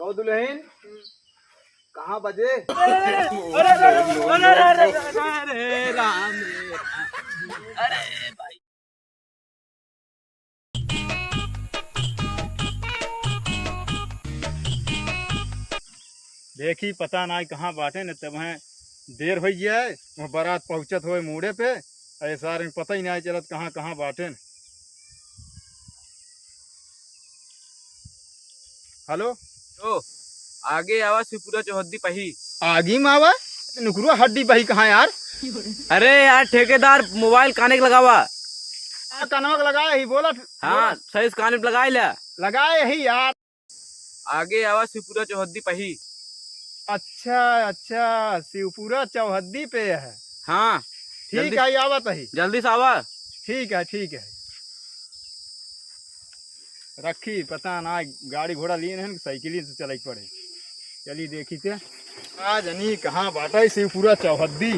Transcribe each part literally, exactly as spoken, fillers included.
ओ दुल्हन, कहाँ बजे? अरे, अरे, अरे, अरे, अरे, अरे, राम रे, राम। अरे भाई। देखी, पता नाहीं कहाँ बाटे, न तब हैं देर होइ गया है, वह बारात पहुँचत होए मूड़े पे, ऐसा पता ही नाहीं चलत कहाँ, कहाँ बाटे। हेलो। तो आगे आवा शिवपुरा चौहद्दी पही। आगे में आवा? नुकरुआ हड्डी पही कहाँ यार? अरे यार ठेकेदार, मोबाइल काने के लगावा। आ, कानवा के लगाए ही, बोला। हाँ, बोला। सही से काने पे लगाए ला। लगाए ही यार। आगे आवा शिवपुरा चौहद्दी पही। अच्छा, अच्छा, शिवपुरा चौहद्दी पे है। हाँ, ठीक जल्दी है, आवत ही। जल्दी से आवा। ठीक है, ठीक है। रखी, पता ना, गाड़ी घोड़ा लिए नहीं, साइकिल से चले के पड़े। चली देखी थे। आज नहीं कहाँ बाटा है शिवपुरा चौहद्दी। आ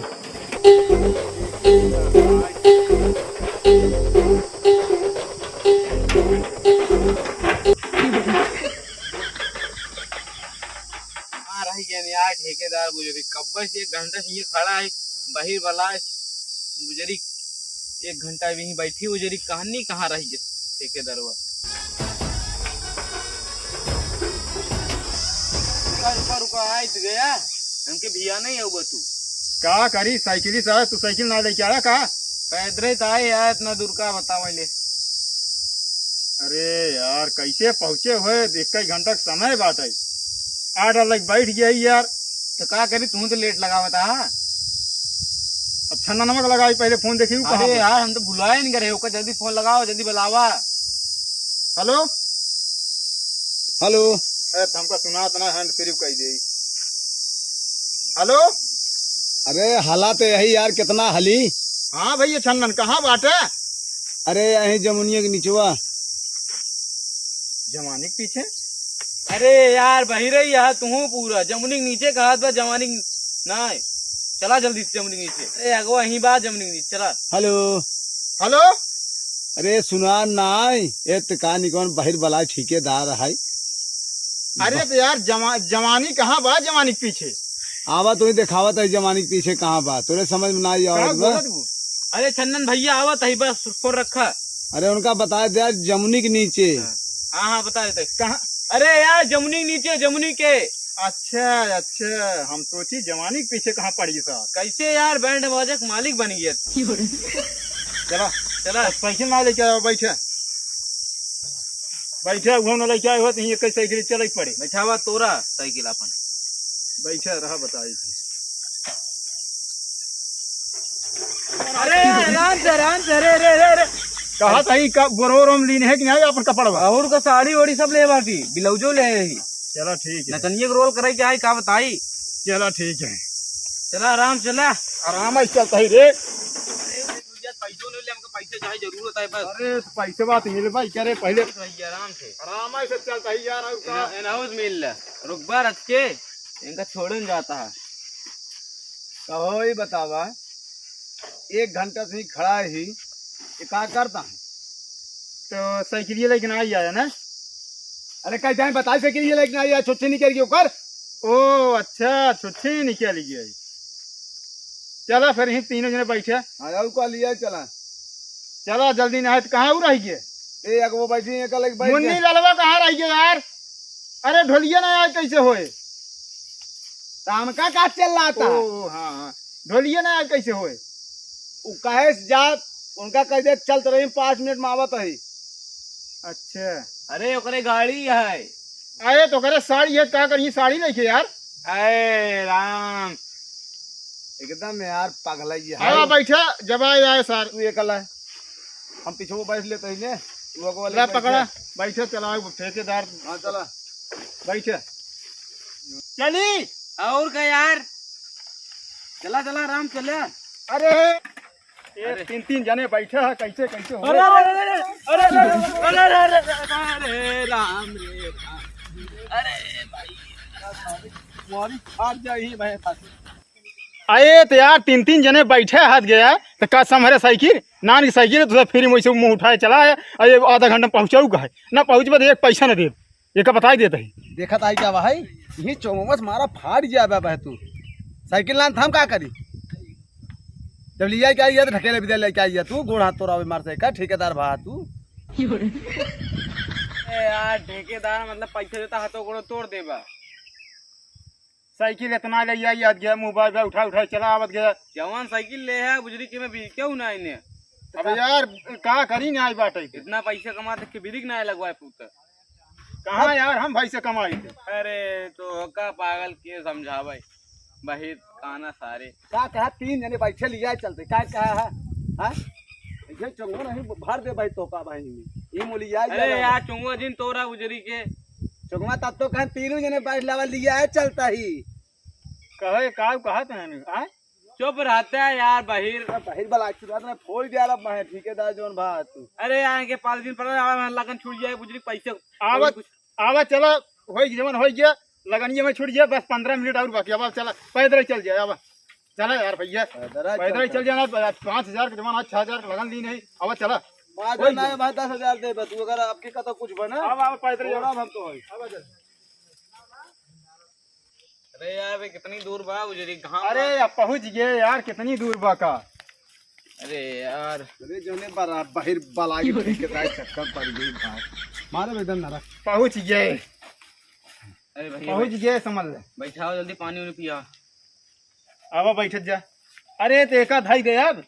रही गया यार ठेकेदार बुझे भी कब्बे से एक घंटा से ये खड़ा है, बहिर वाला है। बुजरी एक घंटा भी नहीं बैठी, बुजरी कहानी कहाँ रही गया ठेकेदारवा। रुका, रुका, रुका, आइत गया। हमके भिया नहीं है वो तू। का करी, साइकिल से आया, तू साइकिल ना लेके आया का? पैदरे तो आए यार, इतना दूर का बतावा ले। अरे यार, कैसे पहुँचे हुए, एक ही घंटा के समय बाटे। आ डाल बैठ गया ही यार। तो का करी, तू तो लेट लगावत हा। अच्छा, ना नमक लगाई, पहले फोन देखी, उ कहाँ अरे बा? यार, हम तो भुलाए नहीं करे, ओकर जल्दी फोन लगावा, जल्दी बुलावा। हेलो। हेलो। अरे, तो हमका सुनात ना, hand free कई दे। हेलो। अरे, हला तो यही यार, कितना हली। हाँ भैया छन्नन, कहाँ बाटे? अरे, यही जमुनिया के निचवा। जमानी के पीछे? अरे यार, बहिरे ही है तू पूरा, जमुनी के नीचे कहा था, जमानी के नाय। चला जल्दी से जमुनी के नीचे। अरे अगवा यहीं बा जमुनी के नीचे, चला। हेलो। हेलो। अरे सुना नाय, ए त का निकौन बहिर बला ठेकेदार है। अरे तो यार जमा-, जमानी कहाँ बा जमानी के पीछे? आवा तो ही देखावत है जमानी के पीछे कहाँ बा, तोरे समझ में ना आई का आवत बा। बोलत बू? अरे छन्नन भैया आवत है, बस फोन रखा। अरे उनका बता दे यार, जमुनी के नीचे। हाँ, हाँ, हाँ, बता देते। कहाँ? अरे यार, जमुनी के नीचे, जमुनी के। अच्छा, अच्छा, हम सोची जवानी के पीछे कहाँ पड़ी सा। कैसे यार, बैंड बाजा के मालिक बन गया तू। चला। चला। अब साइकिल ना लेके आवा, बैठे। बैठे, उहो ना लेके आए हो, तो यहीं एक साइकिल चले के पड़े। बैठावा तोरा साइकिल अपन। बैठे रहा, बताई थी। अरे, आराम से, आराम से, अरे, अरे, अरे, अरे। कहा था ही का, बोरो रोम लीन है कि नहीं अपन कपड़वा? और का साड़ी ओड़ी सब ले बाटी, ब्लाउजो ले आई। चला ठीक है। नचनिया के रोल करे के आई, का बताई? चला ठीक है। चला आराम से चला। आराम से चलता ही रे। पैसो नहीं ले, हमको पैसे चाहे जरूरत है बस। अरे तो पैसे बात मिल भाई, क्या रे पहले? भैया आराम से। आराम से चलता ही यार, और का? इन, इन हाउस मिल ले। रुकबा रच के, इनका छोड़न जाता है। कहो ही बतावा, एक घंटा से ही खड़ा ही, ये का करता है? तो साइकिलिया लेके ना आई आया ना? अरे कह जाए बताई साइकिलिया लेके ना आई आया, छुट्टी निकल गई ओकर। ओ अच्छा, छुट्टी निकल गई। चला फिर यहीं तीनों जने बैठे। हाँ, आऊ का लिया चला। चला जल्दी ना है तो कहाँ उ रह गए? ए, अगवो बैठी है, कल एक बैठ मुन्नी गया। ललवा कहाँ रह गए यार? अरे ढोलिया ना आए कैसे होए? तो हमका का चल रहा था? ओ, हाँ, हाँ। ढोलिया ना आए कैसे होए? उ कहे से जात, उनका कह दे, "चलत रही, पाँच मिनट में आवत ही।" अच्छा। अरे, ओकरे गाड़ी है। अरे, तो ओकरे साड़ी है, का करिए साड़ी लेके यार? अरे राम। एकदम यार, पागल है ये। हाँ, बैठा, जब आए, आए सर। तू एकला है। हम पीछे वो बैठ लेते ही ने, तू आगे वाले ला बैठे। पकड़ा, बैठे, चला, वो ठेकेदार। हाँ, चला। बैठे। चली। और का यार? चला, चला, आराम चला। अरे, ये अरे। तीन, तीन जने बैठे हैं, कैसे, कैसे हो? अरे, अरे, अरे, राम रे, राम। अरे भाई। तुम्हारी फाट जाई भाई, फाट। अरे तो यार, तीन, तीन जने बैठे हाथ गया, तो का संभरे साइकिल? नान की साइकिल है, तो फिर वैसे मुँह उठाए चला है, अरे आधा घंटा में पहुँचाऊ का है, ना पहुँचबे तो एक पैसा ना देब। एका बताई देत ही। देखत आई का भाई, यही चोंगवा से मारा फाड़ गया बा, बा तू। साइकिल लान थाम का करी? जब लिया के आई है तो ढकेले बिदा लेके आई है तू, गोड़ हाथ तोड़ावे मार से का ठेकेदार भा तू। ए यार, ठेकेदार मतलब पैसा देता, हाथों गोड़ों तोड़ देबा। साइकिल इतना ले आई, याद गया, मोबाइल पे उठा उठा चला आवत गया। जवान साइकिल ले है बुजरी के में भी क्यों ना इन्हें? अब यार, का करी ना आई बाटे के। इतना पैसा कमा के बिरिक ना लगवाए पूता। कहाँ यार, हम पैसे कमाई थे। अरे तो का पागल के समझावे, बहिर काना सारे। का कहा, तीन जने बैठे लिया चलते, का कहा है? हाँ? ये चंगो नहीं भर दे भाई, तो का भाई में। ये मोली यार अरे यार। यार, चुंगो जिन तोरा उजरी के। चुंगवा तब तो कहें तीनों जने बैठ लावा, लिया है चलता ही। कहे का कहत हैं, आय? चुप रहता है यार, बहिर। अरे बहिर बला चुदा ने फोड़ दिया रे मैं, ठेकेदार जोन भा तू। अरे यार, के पाँच दिन पर आवा, लगन छूट जाए, बुजरी पैसे आवत, कुछ। आवा चला, होई जवन होई गया, लगनिया में छूट गया, बस पन्द्रह मिनट और बाकी, अब चला, पैदल ही चल जाए, अब चला यार भैया, पैदल पैदल ही चल चल जाना, पाँच हजार के जमाना, छह हजार के लगन ली नहीं, अब चला। बात होई ना गया। है भाई, दस हजार दे बस, तू अगर आपके का तो कुछ बना, अब, अब पैदल थोड़ा जाओ। हम तो होई। अब चल। अरे यार, बे, कितनी दूर बा उजरी घाम अरे बा। यार, पहुँच गए यार, कितनी दूर बा का? अरे यार। अरे, जोने बरा-, बहिर बलाई के दाई चक्कर पड़ गई भाई। मारे एकदम नरक। पहुँच गए। अरे भैया, पहुँच गए, समझ ले। बैठाओ, जल्दी पानी उनी पिया। आवा, बैठत जा। अरे, तो एका धाई दे अब।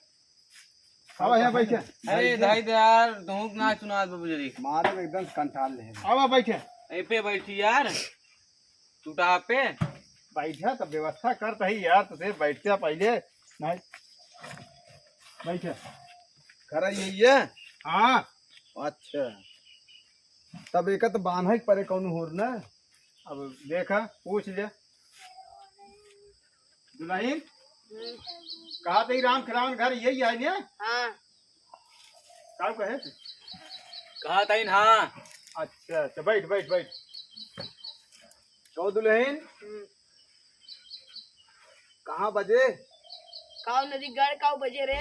आवा, यहाँ बैठे। अरे, धाई दे यार, धूप ना सुना बाबू जी। मारे एकदम कंटाल ले। आवा, बैठे। ए पे बैठी यार। टूटा पे। बैठा तो व्यवस्था करत ही यार, तुझे बैठते पहले। नहीं। बैठा। घर यही है? हाँ। अच्छा। तब एक तो बान्हे के परे कौन होर ना? अब देखा, पूछ ले। दुल्हन, हम्म। कहा तई राम खिलावन घर यही है ने? हाँ। का कहे? कहा तई ना। अच्छा, अच्छा, बैठ, बैठ, बैठ। कहो दुल्हन, हम्म। कहाँ बजे? काऊ नदी गढ़ काऊ बजे रे?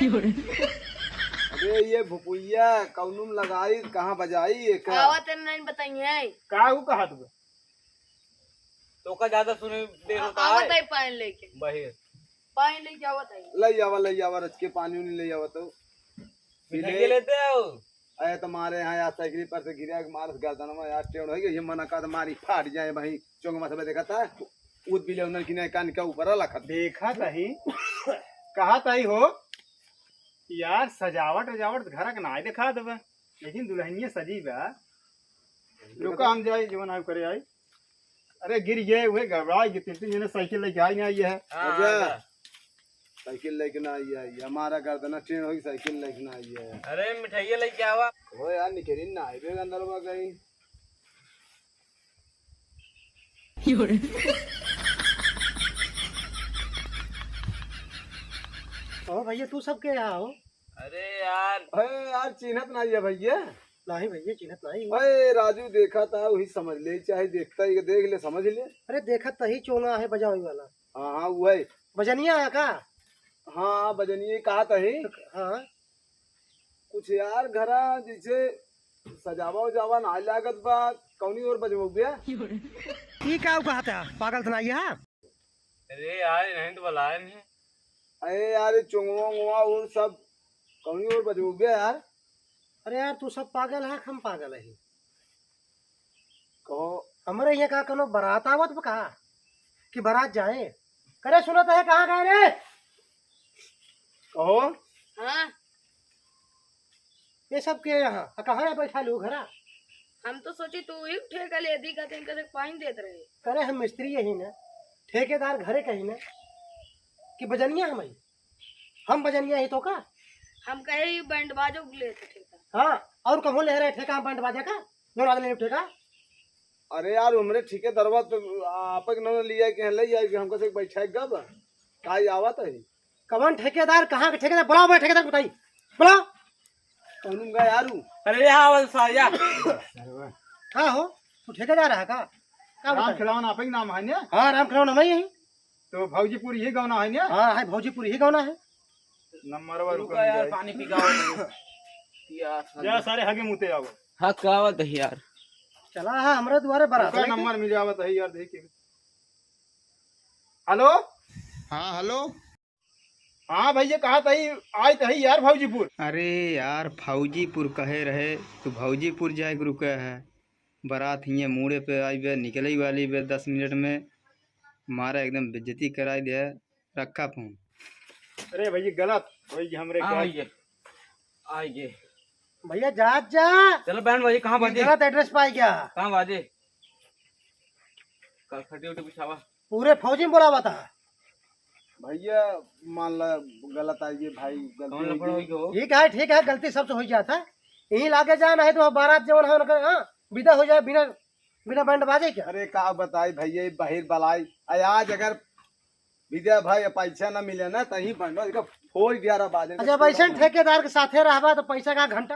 अरे ये भुपुइया कौनुम लगाई, कहाँ बजाई ये का? आवत है नहीं बताइए। का ऊ कहा तू? तो का ज्यादा सुने दे आ-, होता आवत है। है पानी लेके। बहिर। पानी लेके आवत है। ले आवा, ले आवा, रच के पानी उनी ले आवा तो। मिठाई लेते आओ। अरे तुम्हारे यहाँ यार साइकिल पर से गिरा के मारस गर्दन में यार, टेढ़ हो गई, ये मना का तो मारी फाट जाए भाई, चोंग में सब देखा था, उद बिले उन्हें किने कान का ऊपर लखत। देखा तही, कहा तही हो, यार सजावट वजावट घर के ना देखा देवे, लेकिन दुल्हनिया सजी बा, रुका हम जाए, जवन आयु करे आई। अरे गिर गए, वही गड़बड़ा गए, तीन तीन जने साइकिल लेके आई ना, ये है। हाँ, अच्छा। हाँ। साइकिल लेके ना आई है, ये हमारा गर्दना टेढ़ होगी, साइकिल लेके ना आई है। अरे मिठाइया लेके आवा। ओ यार, निकरी ना आई बे अंदर में गई। ओ भैया, तू सब के यहाँ हो? अरे यार। अरे यार, चिन्हत ना आई है भैया। नाही भैया, चिन्हत नाही। अरे राजू, देखा था, वही समझ ले, चाहे देखता ही देख ले, समझ ले। अरे देखत तही चोंगा है बजावे वाला। हाँ, हाँ, वही। बजनिया है का? हाँ, बजनिया कहा तही। तो क-, हाँ। कुछ यार घरा जैसे सजावा उजावा ना लागत बा, कौनी ओर बजबो बे? ई का कहता? पागल तो ना यहाँ? अरे यार, इन्हें तो बुलाए नहीं। अरे यार, ये चोंगवा उंगवा और सब कहीं और बजबो बे यार। अरे यार, तू सब पागल है, हम पागल है। कहो। हमरे यहाँ का कनो बारात आवत बा का? कि बारात जाए? करे सुनत है, कहाँ गए रे? कहो। हाँ। ये सब के यहाँ? आ, कहाँ है बैठा लू घरा? हम तो सोची तू ही ठेका ले दी, कहते इनका से पानी देत रहे। करे हम मिस्त्री यही ना, ठेकेदार घरे कही ना, कि बजनिया हम ही, हम बजनिया ही तो का? हम कहे ही बैंड बाजो ले थे ठेका। हाँ, और कहूँ ले रहे ठेका हम बैंड बाजा का? जो ना ले ठेका? अरे यार, हमरे ठेकेदारवा तो आप के नाम लिया के ले आए कि हमको से बैठा गब, का आवत है? कवन ठेकेदार? कहाँ के ठेकेदार? बुलाओ, मैं ठेकेदार बताई, बुलाओ। कौन का यारू? अरे, यहाँ आवल साया। हाँ हो, तू ठेकेदार है का? का राम बताई? खिलावन आप ही नाम है ने? हाँ, राम खिलावन हम ही हैं। तो भौजीपुर यही गौना है ने? हाँ, है, भौजीपुर यही गौना है। नंबर वन रुका यार, पानी पी के आओ। यार, जा सारे हगे मुते आओ। हाँ, का आवत है यार? चला है हमरे दुआरे बारात ओकर लेके। नंबर मिल जावत है यार, देखे। हेलो। हाँ, हेलो। हाँ भैया, कहा तही, आय तही यार भौजीपुर। अरे यार, फौजीपुर कहे रहे, तू भौजीपुर जाए के रुके है। बारात हियाँ मूड़े पे आई बे, निकले वाली बे दस मिनट में। मारा एकदम बेइज्जती कराई दे, रखा फोन। अरे भैया, गलत होई हमरे हाँ घर। भैया, आइए। भैया, जात जा। चलो बहन भाई, कहाँ बाजे? गलत एड्रेस पाई गया। कहाँ बाजे? का खटी उटी बिछावा। पूरे फौजी में बोलावा था। भैया, मान ला, गलत आइए भाई, गलती कौन हो लफड़ा गई। होई हो? ठीक है, ठीक है, गलती सबसे हो जाता है। यहीं लागे जा, नहीं तो बारात जवन है उनका, हाँ, विदा हो जाए बिना, बिना बैंड बाजे क्या? अरे का बताई भैया, ये बहिर बलाई। अरे आज अगर विदा भाई पैसा ना मिले ना, तो ही बैंड इसका फोड़ दिया रहा बाजे। अच्छा, अब ऐसे ठेकेदार के साथे रहबा तो पैसा का घंटा